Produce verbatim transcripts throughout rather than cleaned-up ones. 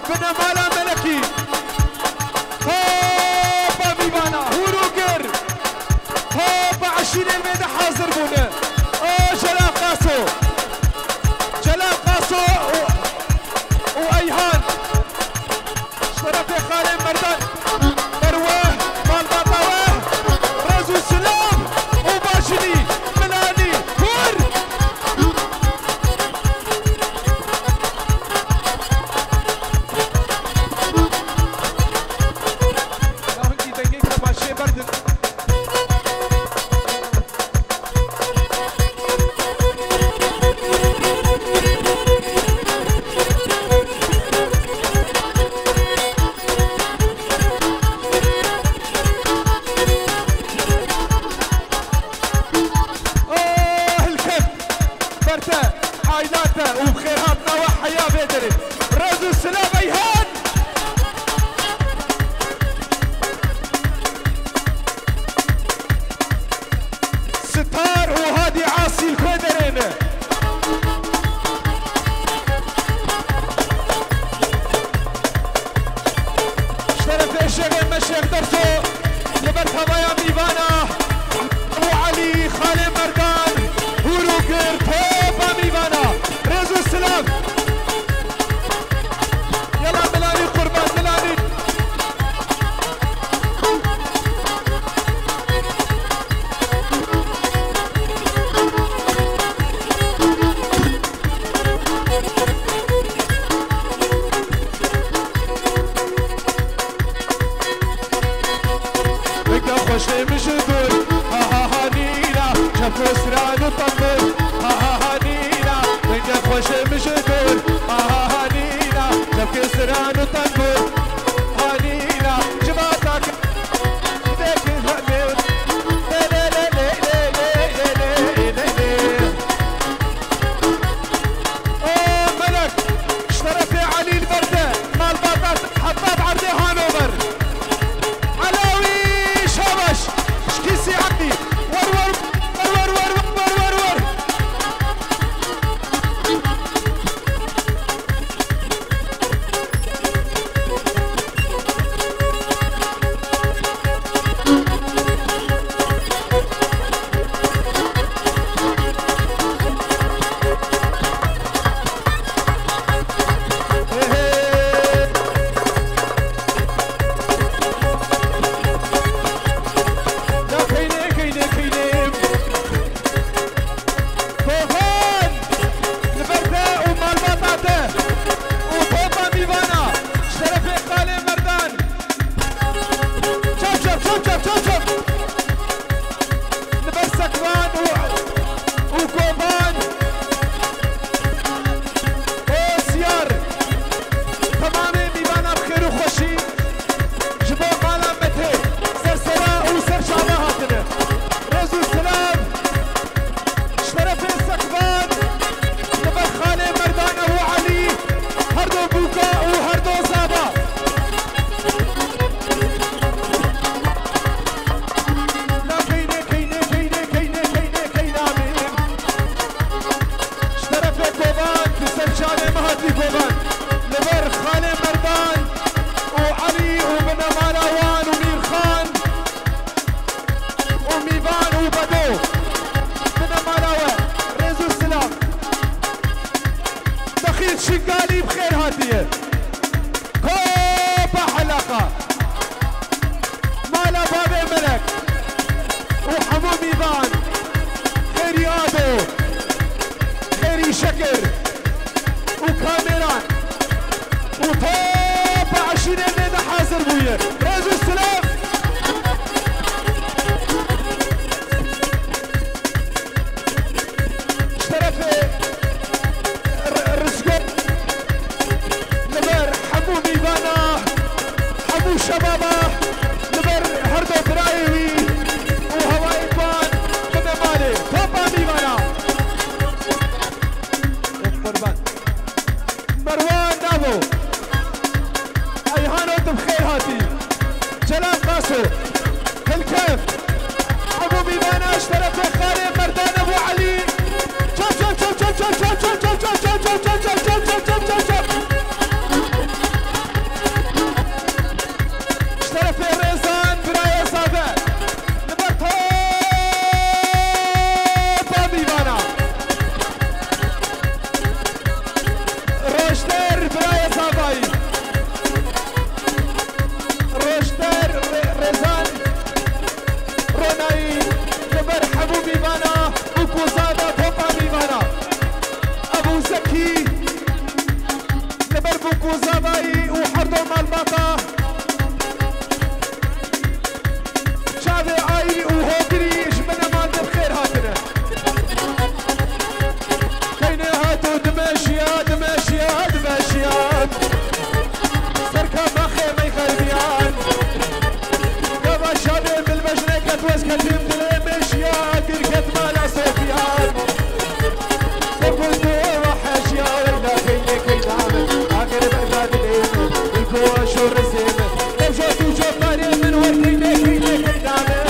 Binemala Melekî. Topa mîvana, hûr û gir. Topa eşîrên wê de hazir bûne. O Celal Qaso. Celal Qaso û, û Eyhan. Şerefê xalê Merdan. Merwe, malbata we. Rez û silav û başinî. Milanî. Hûr. Ya hinkî dengê kemaşê berdin. Oh, hilkef. Ber te, aîla te û bi xêrhatina we heya vê derê. Rez û silav Eyhan! Sitar û Hadî Asî li ku derê ne? Şerefê Şêxê me Şêx Derso li ber tavaya mîvana Ebû Elî, xalê Merdan, hûr û gir, topa mîvana. Rêz û silav. Yala Milanî qurban, Milanî. Binke xweşê min ji dûr, ha ha ha nîna, çepkê siran û tembûr, ha ha ha nîna. Binke xweşê min ji dûr, ha ha ha nîna, çepkê siran û tembûr, ha nîna. Civata ke-, dêkin hemê, lê lê lê. Ê Melek, şerefê Elî li ber te, malbata Hebbab Erdê Hanover. Elawî Şabaş, şkîsî Elî. Wer, wer, wer. Kovan! Li ber te û malbata te û topa mîvana, şerefê xalê Merdan. Çap, çap, çap, çap, çap, çap. Li ber Sekvan û, û Kovan. Ê Siyar, temamê mîvana bi xêr û xweşî ji bo mala Metê, ser sera û ser çava hatine. Rêz û silav, şerefê Sekvan, li ber xalê Merdan Ebû Elî, her do bûka û her do zava. La keynê, keynê, keynê, keynê, keynê, keyna min. Ji terefê Kovan, tu ser çavê me hatî Kovan. Li ber xalê Merdan û Elî û binemala wan û Mîrxan û Mîvan û Bedo. Binemala we, rêz û silav. Dexîl Şingalî bi xêr hatiye. Kopa helaqa. Mala bavê Melek û hemû mîvan. Xêrî Ado, xêrî Şekir û kamêran û topa eşîrê lê de hazir bûye. Rêz û silav. Ji terefê R-, Rizgo, li ber hemû mîvana, hemû şebaba, li ber her do birayê wî û hawayê wan bide malê. Topa mîvana. Qurban. Merwan Navo. Eyhano, tu bi xêr hatî. Celal Qaso. Hilkef. Ebû Mîvana ji terefê xalê Merdan Ebû Elî. Çap, çap, çap. Ku zavayî û herdo malbata çavê ayî û hogirî ji binê mal de bi xêr hatine. Keynê hat û dimeşiya, dimeşiya, dimeşiya. Serka baxê mey xerbiyan. Gava şavê milbejnê ket wez ketim dilê meşiya, gir ket mala Sofiyan. Tekul tu eva heşiya, weyna keynê keyna min. Agir berda dilê min, bil ku aşo rizê min. Devjo tu cokarê min, wer keynê keynê keyna min.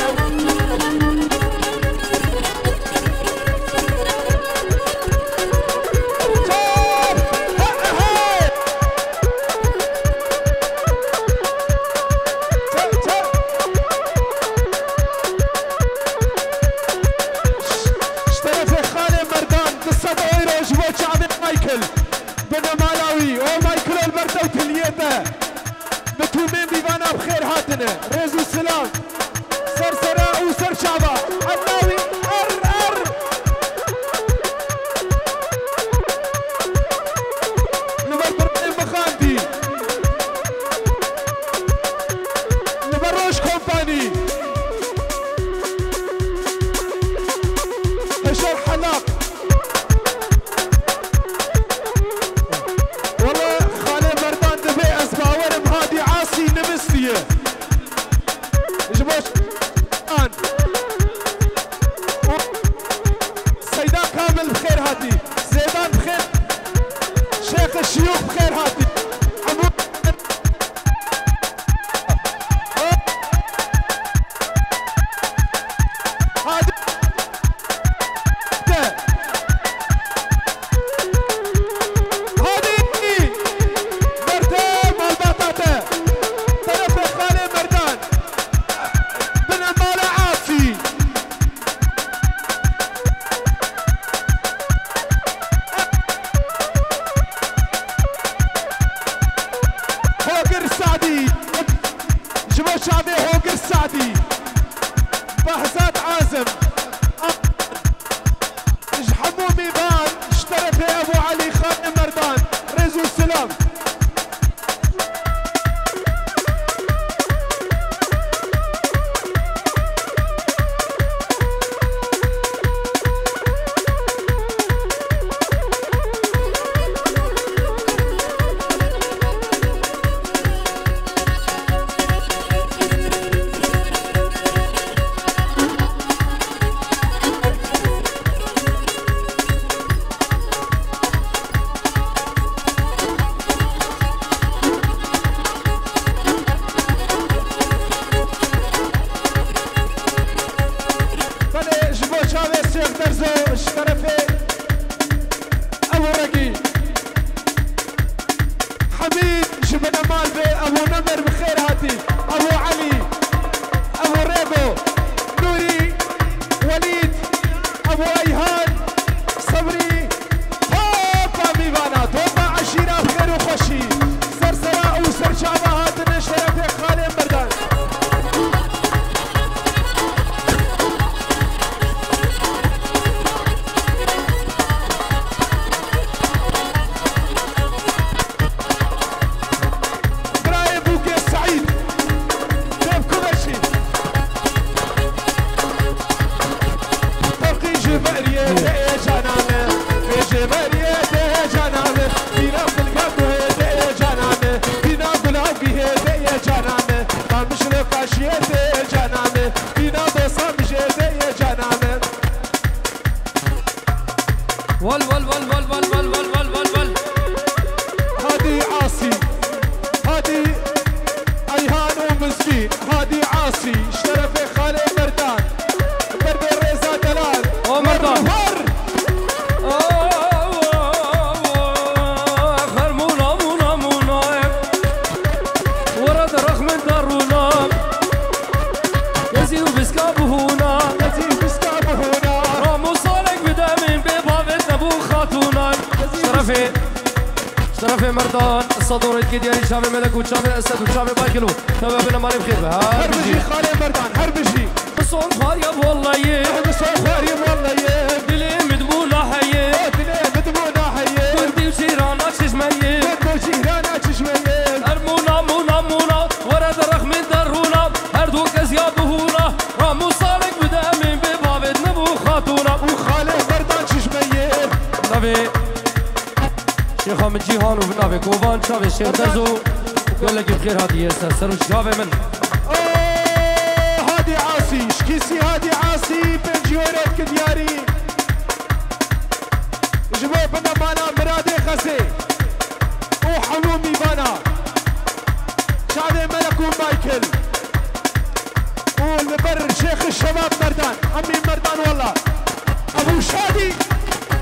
Ji terefê xalê Merdan du sed euro ji bo çavê Michael. Binemala wî, o Michael li ber dewtiliyê te. Bi tûmên vîvana bi xêr hatine. Rêz û silav. Ser sera û ser çava. Ella wî er er. Li ber birayê mixandî. Li ber roj kompanî. Heşer helaq. Wele xalê Merdan dibê ez bawerim Hadî Asî nivîstiye. Ji bo an. Seyda Kamil bi xêr hatî. Zêdan bi xêr. Şêx Şiyûx bi xêr hatî. Hemû Hadî. Te. Hadî. Berte malbata te. Terefê xalê Merdan. Binemala Asî. Hogir Sadî. Ji bo çavê Hogir Sadî. Behzat Azim. Ji hemû mîvan, ji terefê Ebû Elî Xanê Merdan. Rêz û silav. Belê, ji bo çavê Sêx Derzo, ji terefê Ebû Regî. Hemîd ji binemal be, Ebû Nemir bi xêr hatî. Ebû Elî, Ebû Rêbo, Nûrî, Welîd, Ebû Eyhan, Sebrî, topa mîvana, topa eşîra bi xêr û xweşî. Ser sera û ser çava hatine şerefê xalê Merdan. Birayê bûkê Seîd. Tevku veşî. Ferqî ji meriyê te ê cana me. Ê ji meriyê te ê cana me. Bîra filga guhê te ê cana me. Bîna gula bihê te ê cana me. Qamişlo kaşiyê te ê cana me. Bîna dosa mijê te ê cana me. Wal, wal, wal. Hadî Asî. Hadî Eyhan û Mizgîn. Hadî Asî. Ji terefê xalê Merdan. Merdê rêza delal. O Merdan. War. Xermûna, mûna, mûna. Were de rexmin de rûna. Ezî û biska bihûna. Ezî û biska bihûna. Ram û salek bide min bê bavêt nebû xatûna. Ji terefê, ji terefê Merdan, Sadorê dikê diyarî çavê Melek û çavê Esed û çavê Baykil û teve bine malê bixêr be. Her bijî xalê Merdan, her bijî. Bi son xwariya walleyê. Bi son xwariya walleyê. Dilê min dibû naheyê. Dilê min dibû naheyê. Gundî û cîrana çeşmeyê. Gund û cîrana Cîhan û bi navê Kovan, çavê Şêrtez û gelekî bi xêr hatiye ser, ser û çavê min. Oh, Hadî Asî, şikîsî Hadî Asî, pêncî wêrê dike diyarî. Ji bo binemana Miradê Xezê û hemû mîvana çavê Melek û Michael. û li ber Şêx Şebab Merdan, Emî Merdan wela. Ebû Şadî,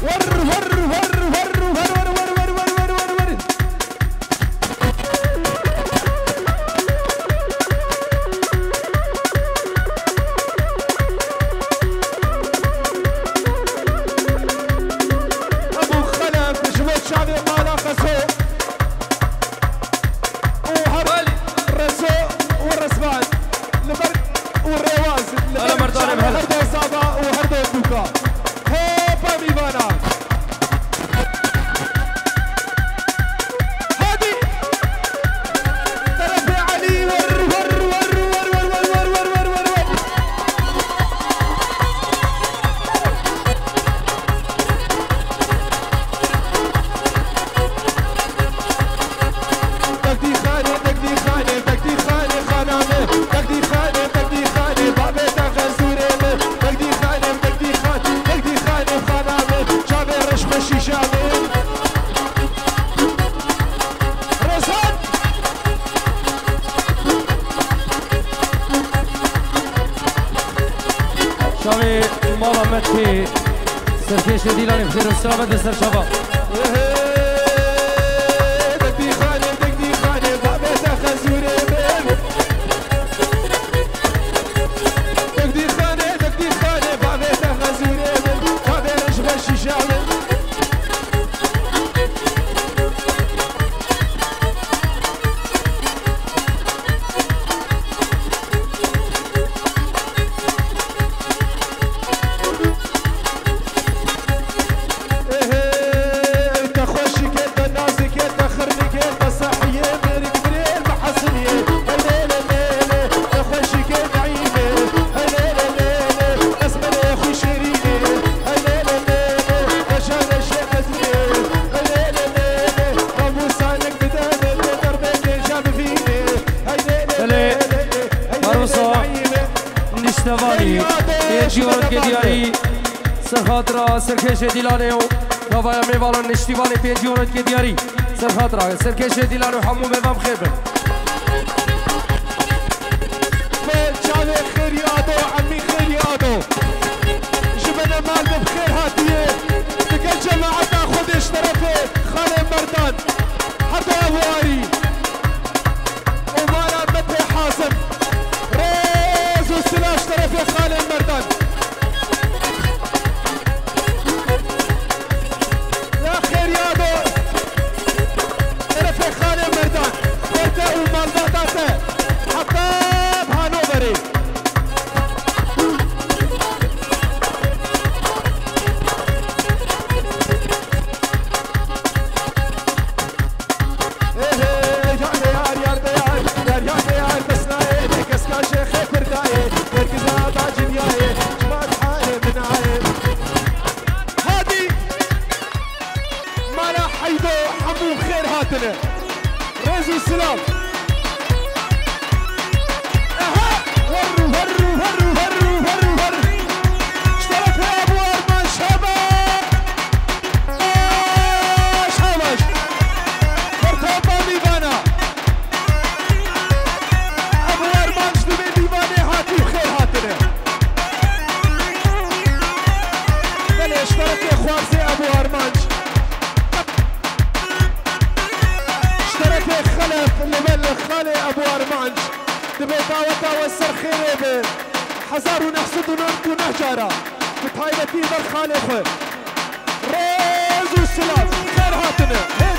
wer, wer, wer. Ebû Xelef, ji bo çavê mala Xeso. û her Belê. Rezo û Rezvan li ber û Rêwaz li Hele ber merdanê çavê bihele. Her do zava û her do bûka. Hopa mîvana. Hadi. Terefê Elî wer, wer, wer. Degdî xanê, degdî xanê, degdî xanê, xana me. Degdî xanê, degdî xanê, babê te xezûrê me. Degdî xanê, degdî xan, degdî xanê, xana me. Çavê reş xweşî şavê. Rezan! Çavê mala me tê. Serkêşê Dîlanê bi xêr û selamet be ser çava. Degdî xanê, degdî xanê, babê te xezûrê be. Degdî xanê, degdî xanê, babê te xezûrê be. Babê reş be şîşa be. Belê, Barwisa Niştevanî, pêncî euro dike diyarî, ser xatira serkêşê Dîlanê û gavaya mêvanan Niştîvanê pêncî euro dike diyarî, ser xatira serkêşê Dîlanê û hemû mêvan bi xêr bin. Çavê xêrî Ado, emî xêrî Ado. Ji benemal be bi xêr hatiye. Digel cemaeta Xwedê ji terefê xalê Merdan. Heta warî. Û mala Metê Hazim. Rêz û silav ji terefê xalê Merdan. Ya xêr ya do. Terefê xalê Merdan. Berte û malbata te. Heta bi Hanoverê. Hadi! Mala Heydo, hemû xêr hatine. Rêz û silav. Aha! Wer, wer, wer, wer, wer, wer. Ji terefê Ebû Armanc, şabaş! Şabaş! Bertava mîvana. Ebû Armanc di vê mîvanê hatî xêr hatine. Belê, ji terefê xwarzê Ebû Armanc. Ji terefê Xelef li ber xalê Ebû Armanc. Dibê daweta we ser xêrê be. Hezar û neh sed û nod û neh cara. Bi taybetî ber xalê xwe. Rêz û silav. Xêr hatine. Hê.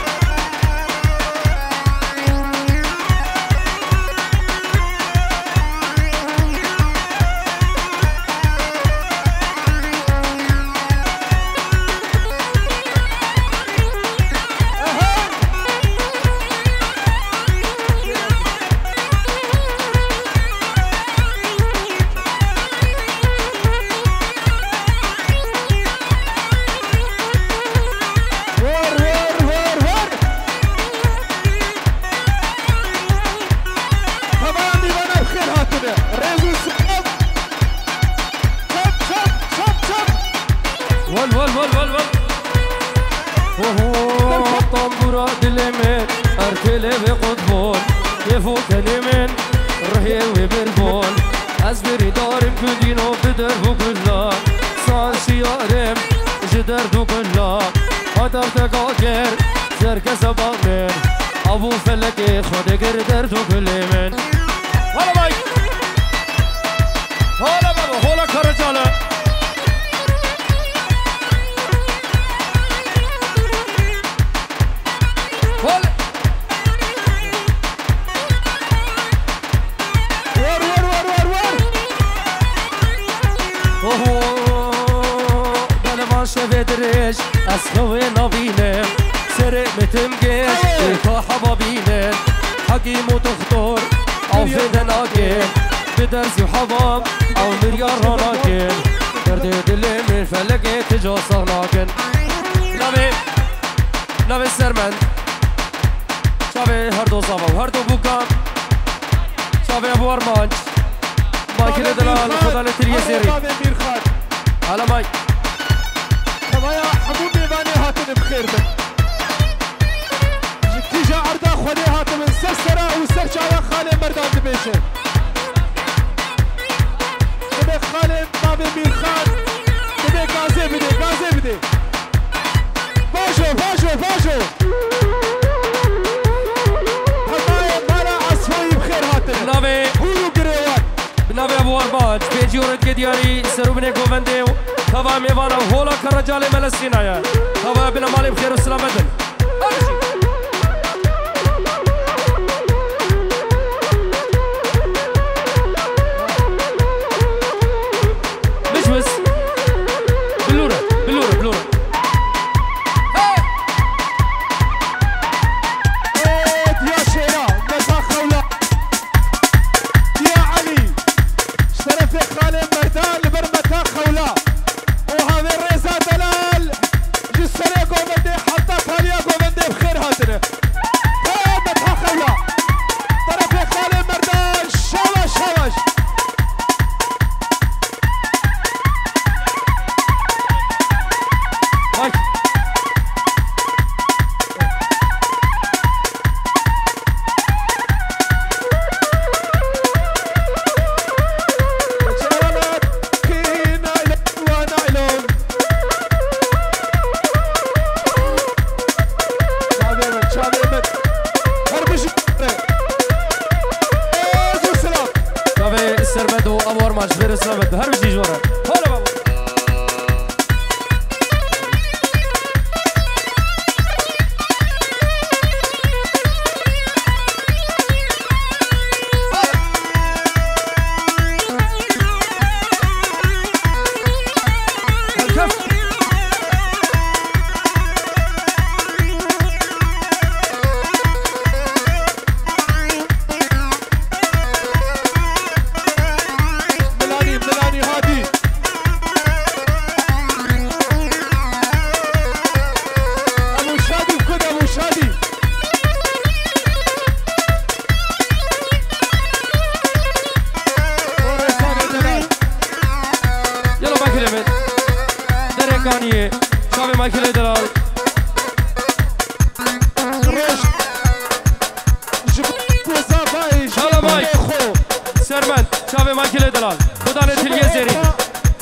Ê wê qut bûn, kêf û kenê min, rihê wê bir bûn. Ez birîndar im gundîno bi derv û gula. Saz şiyarim ji derd û gula. Xwe derteka kir, serkese bal min. Abû felekê xwe digir derd û gulê min. Hala bay! Hala baba, hola Karacalı. Hol. War, war, war, war, war. Oho, belevan şevê dirêj, ez xewê nabînim. Serê mitim gêj, ê ka heba bînin. Hekîm û doxtor, ew fêde nakin. Bi derz û hevam, ew miryar ranakin. Derdê dilê min felekê ti ca sax nakin. Navê, navê Sermend. Çavê her do zava û her do bûkan. Çavê Ebû Armanc. Makîne delal, Xudanê tiriyê zêrî. Çavê Mîrxan. Alamay. Tevaya hemû mêvanê hatine bi xêr bin. Ji kîja erda Xwedê hatibin ser sera û ser çawa xalê Merdan dibêje. Dibê xalê bavê Mîrxan. Dibê gazê bidê, gazê bidê. Vajo, vajo, vajo. Hemayê mala Asfoyî bi xêr hatin. Navê Gul û girêwan. Bi navê Ebû Armanc, pêncî û rêdike diyarî, ser û binê govendê û teva mêvana hola Karacalê Mele Sîna ye. Teva bine malê bi xêr û selamet in. Mecwis. Bilûre, bilûre, bilûre. Hey! Ê, diya şêra, meta xewla. Diya Elî. Ji terefê xalê Merdan li ber meta xewla. Oha vê rêza delal. Ji serê govendê heta taliya govendê bi xêr hatine. He, meta xewla. Terefê xalê Merdan, şabaş, şabaş. Vay. Çavê min, çavê min. Her bijî. Êz û silav. Çavê Sermed û Ewar Maç, vêre silav. Her bijî ji we re. Hala baba. Milanî, Milanî hatî. Ebû Şadî, Kud Ebû Şadî. Yala Makîlê min. Derê Kaniyê. Çavê Makîlê delal. Roj. Ji bo zavayê, ji bo xwe. Sermend. Çavê Makîlê delal. Xudanê tiliyê zêrî.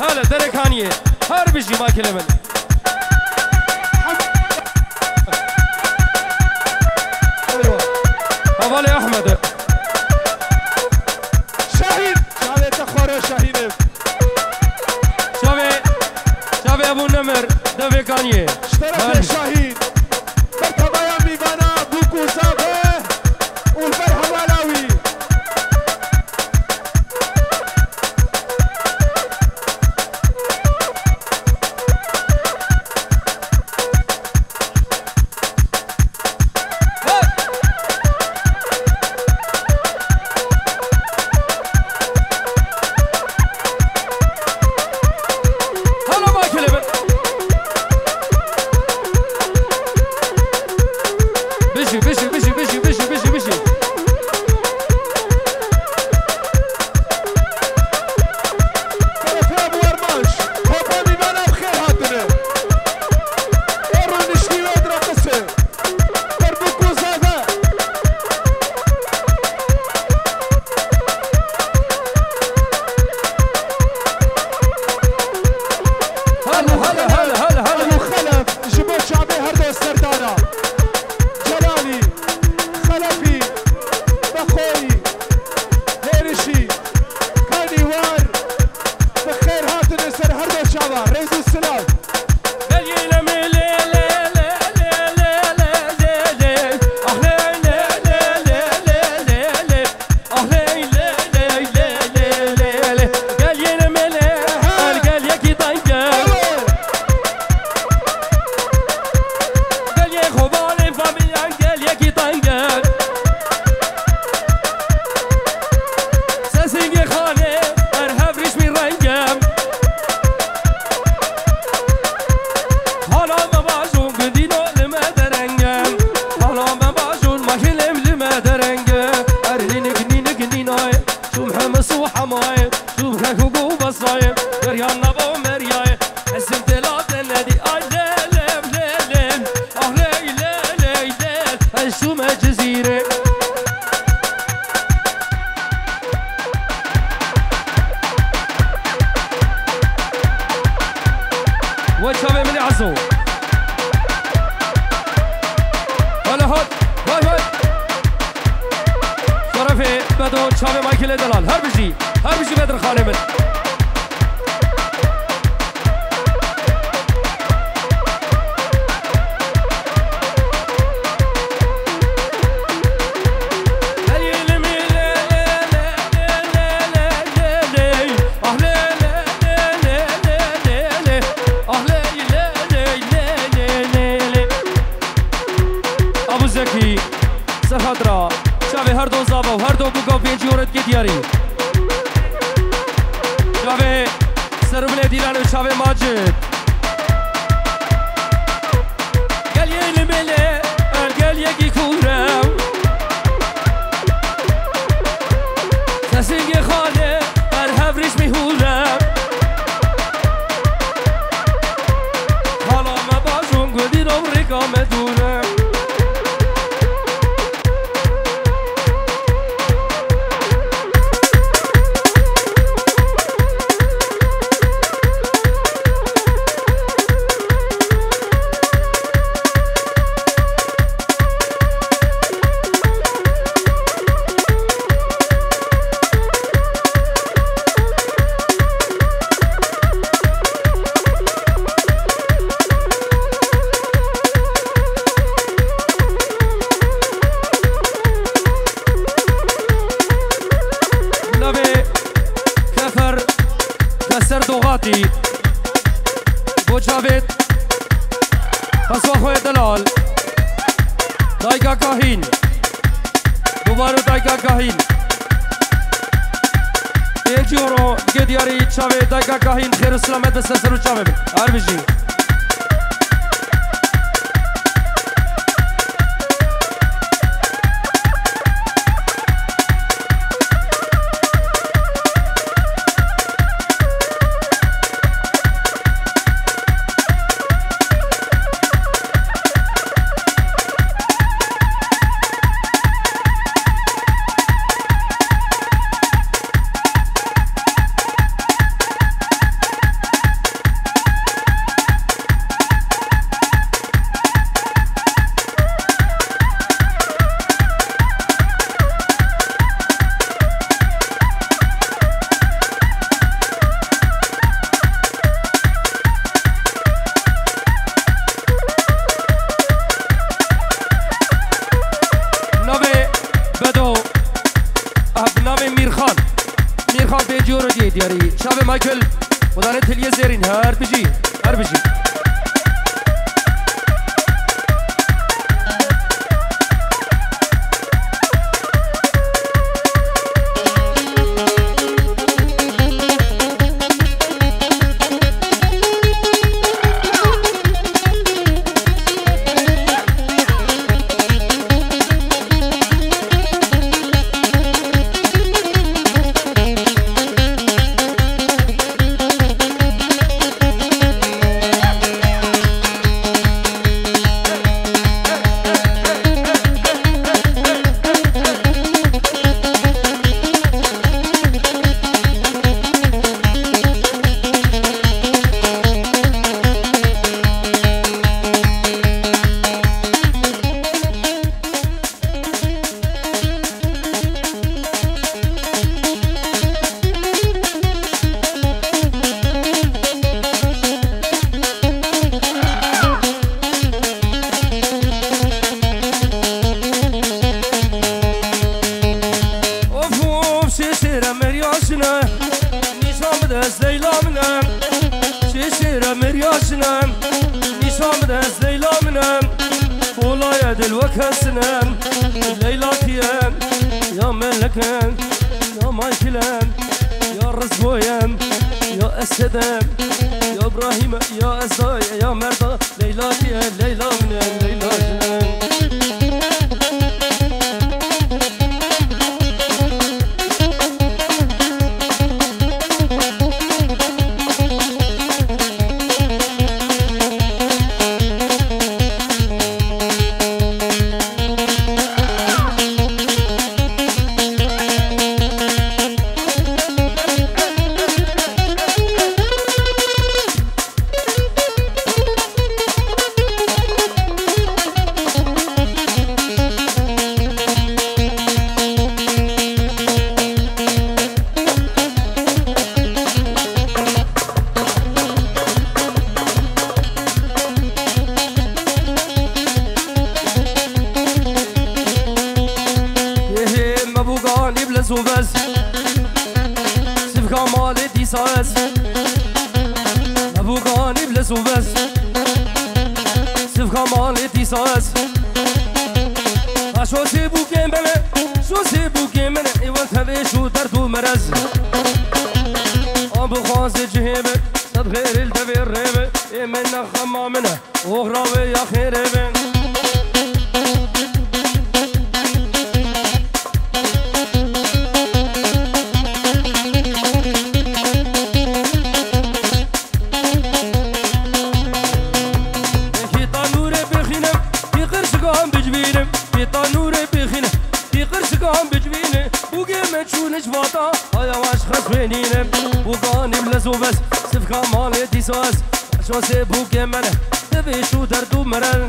Hele Derê Kaniyê. Her bijî Makîlê min. Hevalê Ehmed. Şahîn. Çavê te xwara Şahîn e. Çavê, çavê Ebû Nemir, Devê Kaniyê. Ji terefê Şahîn. Ber tevaya mîvana bûk û zav e û li ber hevala wî. Hala Makîlê min. Zîrê. We çavê min ê Ezo. Hele hat. Vay vay. Şerefê Bedo, çavê Michaelê Delal. Her bijî. Her bijî Bedirxanê min. Abu Zekî, Serhat ra, çavê her do zava û her do buka pêncî û redkê diyarî. Çavê Serûbilê Dîlan û çavê Macid. Gel yê li mêlê, er gel yekî kûrem. Sesingê xalê, er hev rîş mîhûrem. Xala me bajon gudî ro rêka me dûrem. Navê Kefer Keser Doxatî. Bo çavêt Xeswa xwe delal. Dayka Kahîn. Dubaro Dayka Kahîn. Pêncî euro, digê diyarî çavê Dayka Kahîn, xêr û selamet be ser ser û çavê min. Her bijî. Navê Bedo, ah, navê Mîrxan. Mîrxan pêncî euro diyê diyarî. Çavê Michael, xudanê tiliyê zêrîn, her bijî, her bijî. Of, of, şişire merya jine, nîşan bide ez Leyla min e. Şişire merya jine, nîşan bide ez Leyla min e. Bolaye dil wek hesine, Leyla tiye, ya Melek e, ya Michael e, ya Rizgo ye, ya Esed e, ya Ibrahîm e, ya Ezay e, ya Merda. Leyla diye Leyla mine, Leyla mine. Ganî bi lez û vez. Sivka malê dîsa ez. Mebû ganî bi lez û vez. Sivka malê dîsa ez. Aşo sê bûkê min e, şo sê bûkê min e. Ê wen tevêş û derd û merez. An bixwaze cihê min, sed xêrê li devê rê min. Ê min ne xema min e. Oxra wê ya xêrê be. Hîta nûrê bixînim, hî qirşikan bicivînim. Hîta nûrê bixînim, hî qirşikan bicivînim. Bûgê me çûniş vata, aya waş xes wênînim. Bûganî bi lez û vez, sivka malê dîsa ez. Şosê bûkê me ne, divê şû derd û merel.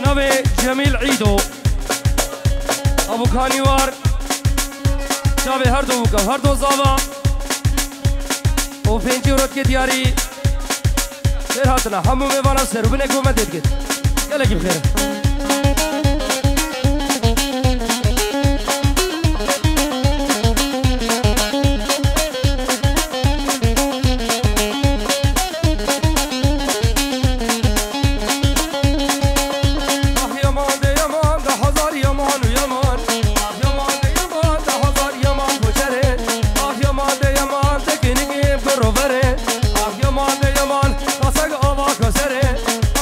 Navê Cemîl Îdo. Abûkanî war. Çavê her do bûka, her do zava. Û pêncî euro dike diyarî. Xêr hatina, hemû mêvana ser û binê ku me tê dikit. Gelekî bi xêr. Ah yaman de yaman, de hazar yaman û yaman. Ah yaman de yaman, de hazar yaman koçerê. Ah yaman de yaman, de kinigê bi roverê. Ah yaman de yaman, kasek ava kaserê.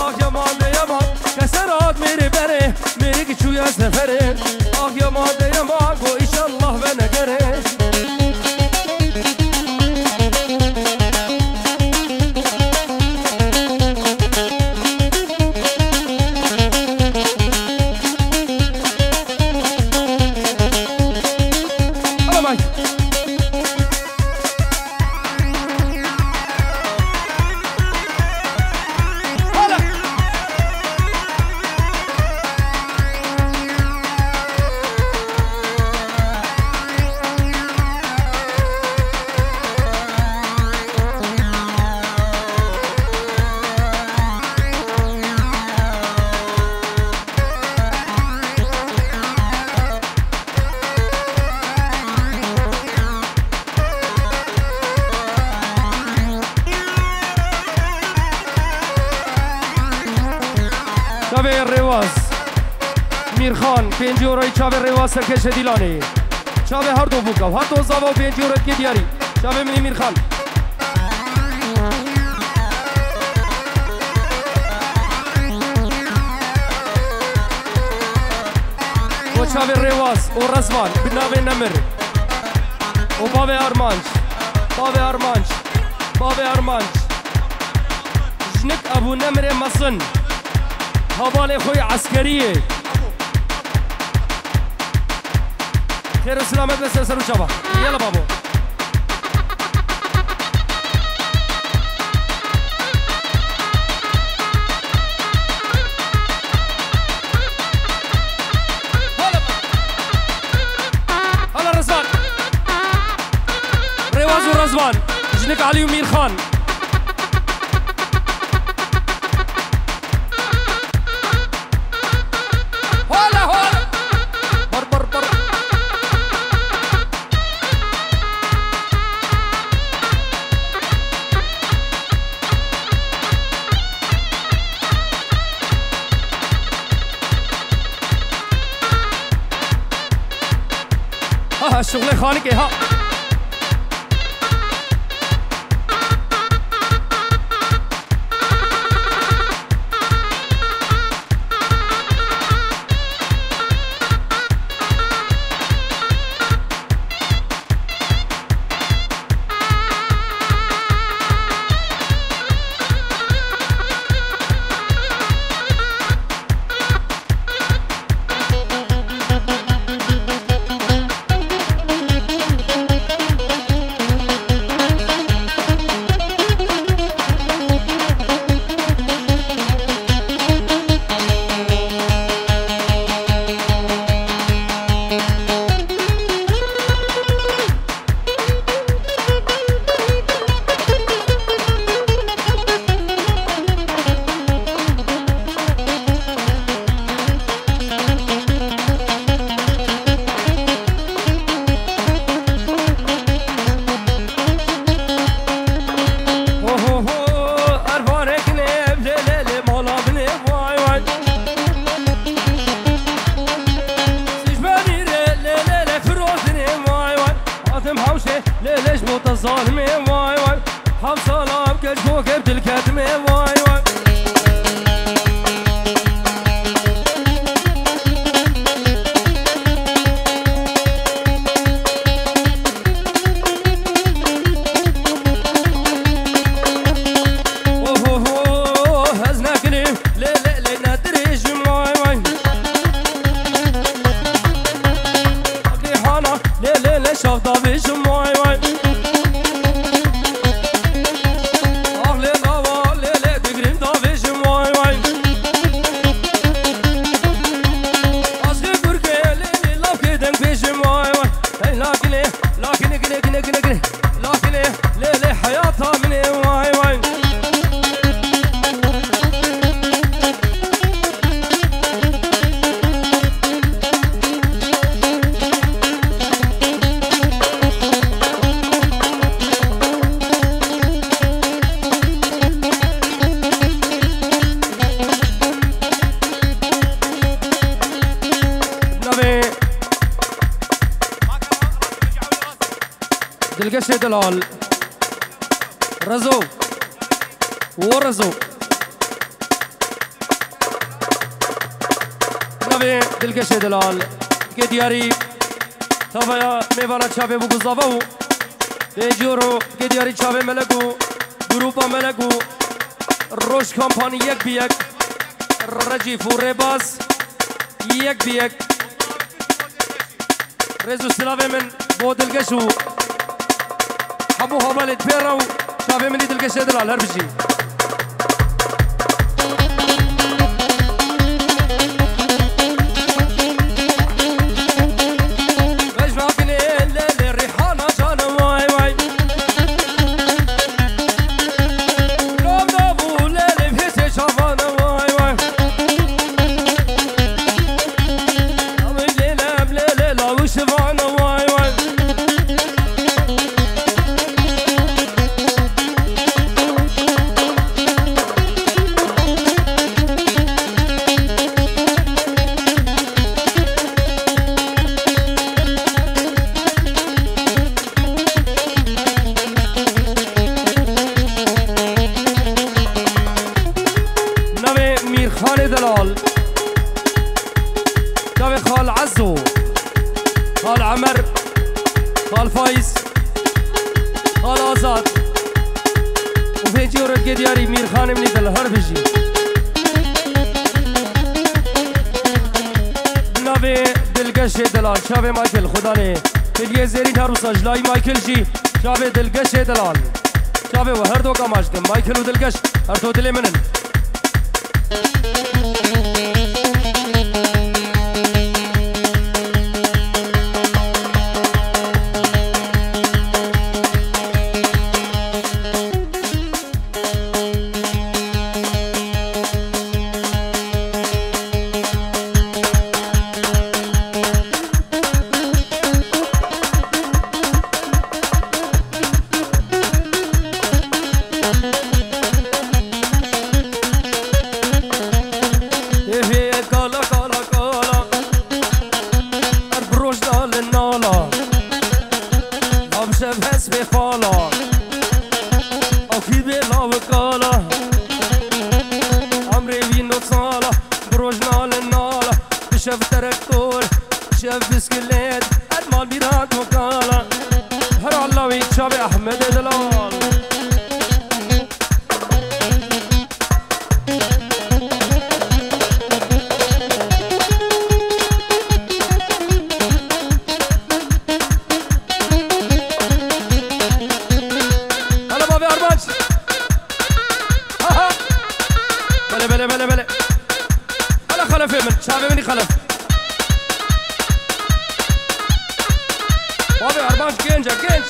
Ah yaman de yaman, keser hat mêrê berê. Mêrik çûye seferê. Ah yaman de yaman, go inşallah venegerê. Hala Mike. Hala. Çavê Rêwaz Mîrxan, pêncî euroyî çavê Rêwaz Serkeşê Dîlanê. Çavê her do bûka, her do zava û pêncî euro dike diyarî. Çavê min ê Mîrxan. Û çavê Rêwaz û Rezvan bi navê Nemir. Û bavê Armanc. Bavê Armanc. Bavê Armanc. Jinik Ebû Nemirê Mesin. Hevalê xwe yê eskeriyê. Xêr û selamet be ser ser û çava. Yala babo. Hala Rezvan. Rêwaz û Rezvan. Jinik Elî û Mîrxan. Hola, hola. Bar, bar, bar. Ez şuxlê Xalikê ha. Ho, ho, ho, erbarek ne, lê, lê, lê, mala binê, vay, vay. Sijmenî rê, lê, lê, lê, firozine, vay, vay. Hatim hawşê, lê, lê, ji bo te zalimê, vay, vay. Hewsala keç bo kep dilketime, vay, vay. Ohoho, hez nekinim, lê, lê, lê, nedirêjim, vay, vay. Rihana, lê, lê, lê, şax davêjim, vay, vay. Ah, lê, lava, lê, lê, digrim davêjim, vay, vay. Aşkê kurkê, lê, lê, lavkê deng bêjim, vay, vay. Hey, lakine, lakine, kine, kine, kine, kine. Lakine, lê, lê, heyata min ê, vay, vay. Navê Dilgeşê Delal. Rezo. Wo Rezo. Navê Dilgeşê Delal. Ke diyarî tavaya mêvana çavê bû guzava û. Dê coro ke diyarî çavê melek û grupa melek û Roj Kampanî yek bi yek. Recîf û Rêbaz yek bi yek. Rêz û silavê min bo Dilgeş û hemû hevalên pê re û çavê min î Dilgeşê Delal her bijî. Bejna kinê lê lê Rîhana can vay vay. Ram da bû lê lê hêsê çavan vay vay. Lê lê lê lê lawişivan vay vay. Navê Mîrxanê Delal. Çavê Xal Ezo, Xal Emer, Xal Faiz, Xal Azad û pêncî orotgê diyarî Mîrxanê min î Delal her bijî. Navê Dilgeşê Delal, çavê Michael Xudanê, Piliyê Zêrîn her wisa ji layî Michael jî, çavê Dilgeşê Delal. Çavê we her do kamaş din, Michael û Dilgeş, her to dilê min in. Şev terektor, şev biskilêt, her mal mîran tokala. Her Allah wî çavê Ehmedê delal. Hele bavê Armanc. Aha. Bele, bele, bele, bele. Hele xelefê min, çavê min î xelef. Bavê Armanc genc e, genc.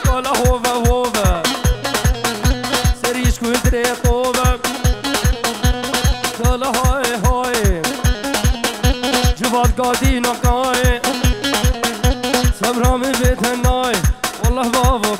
Kala hove hove. Serî şkundrê tove. Kala hay hay. Civat gadîna kayê. Semra min bê tenay. Wallah bavo.